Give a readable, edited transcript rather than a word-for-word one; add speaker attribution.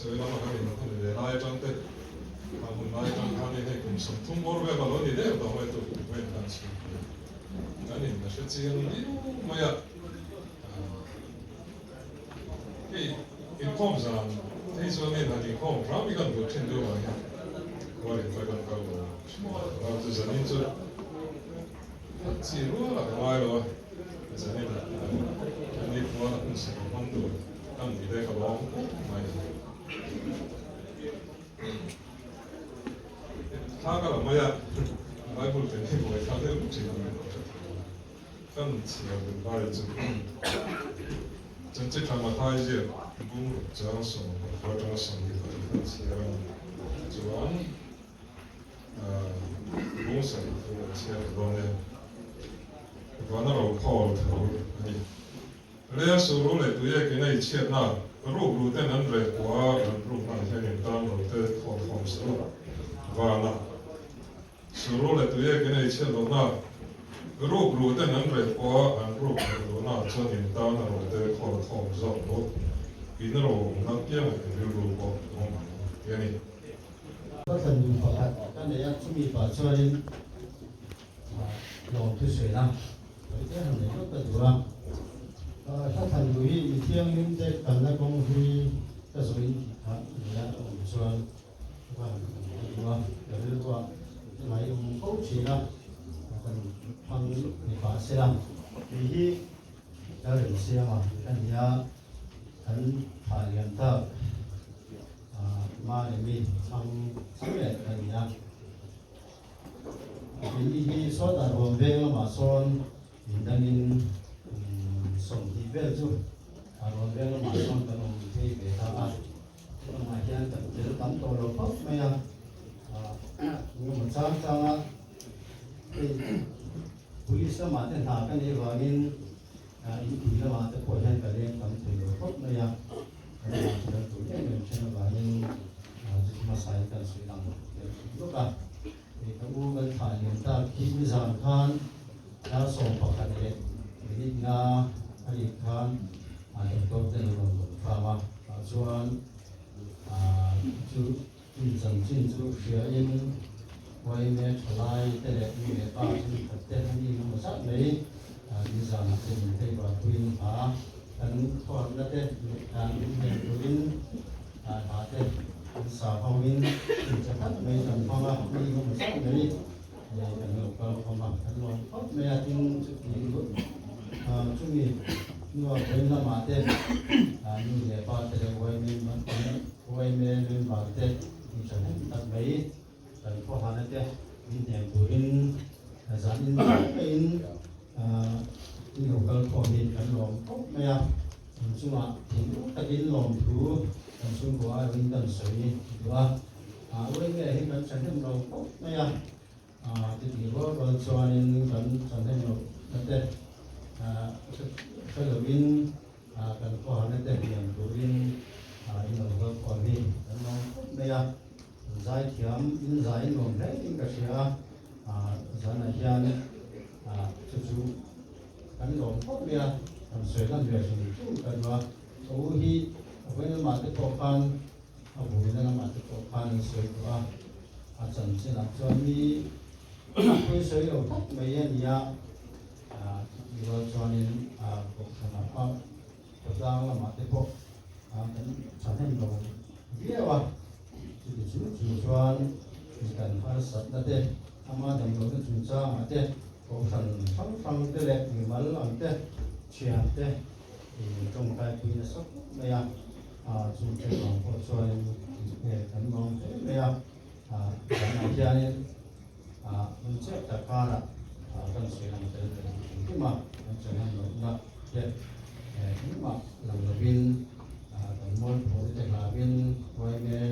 Speaker 1: Sawi lama kan inhman ve lai atang te, a hun lai atang khan in hei kum 30 bawr vel a lo ni der tawh mai tu vawiin khan chhung pui kan in la hre chiang viau mai a. Hei inkhawm zan hei chuan in han inkhawm hram hi kan duh thin deuh vang hian khualin te kan kal lo thin a, ram chu zanin chu a chi rual a ka ngai lo a, zanin ah ni khual a hun sak hmang tur kan tih te ka lawm khawp mai. Thla ka la mai a, Bible ken hi buai thlak deuh thin a ni lo hre thei lo. Kan chhiar duh lai chu Chanchin Tha Mathai ziak bung ruk chang 15 atanga 22 kan chhiar a chuan bung sarih chu kan chhiar ta dawn e. Vana ro khawl tho a ni. Lea suru leh tuiek in a i chhiatna ruk lu ten an reh kuah a, an ruk hna hian in tan ro te khawl khawm se u. Vana. Suru leh tuiek in ei chhiat lohna, ruk lu ten an reh pawh a an ruk leh lohna chuan in tan a ro te khawl khawm zawk lo, in ro awmna piangah in rilru pawh a awm ang tih a ni.
Speaker 2: Ka thlan duh pakhat ka nei a, chumi pah chuanin lawmthu sawiin a, sawi te han nei lawk ka duh a. Ka thlan duh hi mi thianghlim te kalna kawng hlui ka zawhin tih kha a nei a, a awm chuan Chuan ka duh a, ka rilruah ngai awm fo thin a, kan thang ni pah se la. Kei hi ka rem siam a, ka ni a, kan thah lian tak Maremi thang thang leh ka ni a. Keini hi sawtah ruam veng lamah sawn indangin 20 vel chu ruam veng lamah sawn kan awm phei ve ta a. Tunah hian kan tel tam tawh lo khawp mai a, engemaw chang changa hei police lamah te hna ka neih vangin inpui lamah te pawh hian ka leng tam thei lo khawp mai a, kan hna chu kan tul em em then avangin chu hmasa in kan sawi lang tel thei lawk a. Hei ka u kan thlah liam tak hi nizan khan dar 11 leh minute nga a rik khan doctor ten an rawn confirm a, tah chuan chu chumi chanchin chu hria in yma thalai te leh mi leh pa thenkhat te an inawm zat mai nizanah te min phei var puiin hla kan thawhna te min hnem turin hla te an sa ho in incha tak mai kan hmang a, mi engemaw zat mai kan lo kal khawm a, kan lawm khawp mai a, tin chuti chumi hnua vawiin lamah te nu leh pa te leh yma member te incha hnem tak mai kan khawhana te min hnem turin zan in maiin in lo kal khawm hi kan lawm khawp mai a. In chungah thinlung takin lawmthu kan chhungkua aiawhin kan sawi duh a, uaime hi kan thahnem lo khawp mai a, titi rual rual chuanin kan thahnem loh na te hre lovin kan khawhana te hliam turin in lo kal khawm hi kan lawm khawp mai a, zaithiam in zai nuam hle in ka hria a, zanah hian chu chu Kan lawm khawp mai a, kan sawi lan ve hrim hrim ka duh a, ka u hi a vawi lamah te pawh khan a buaina lamah te pawh khan an sawi tawh a, a chanchinah chuan mi pui sawi lo tak mai a ni a, chutih rual chuanin kohhranah pawh khawtlang lamah te pawh kan thahnem lo viau a, chuti chung chung chuan kan harsatna te ama damlohna chungchangah te Kohhran hrang hrang te leh mimal ang te, thian te in tawngtai pui nasa khawp mai a, chung te vang pawh chuanin kan lawm hle mai a, zanah hianin hun chiah tak karah kan sawi lang tel ve hrim hrim a, kan sawi hman lohna te engmah lang lovin kan mualpho te hlavin yma.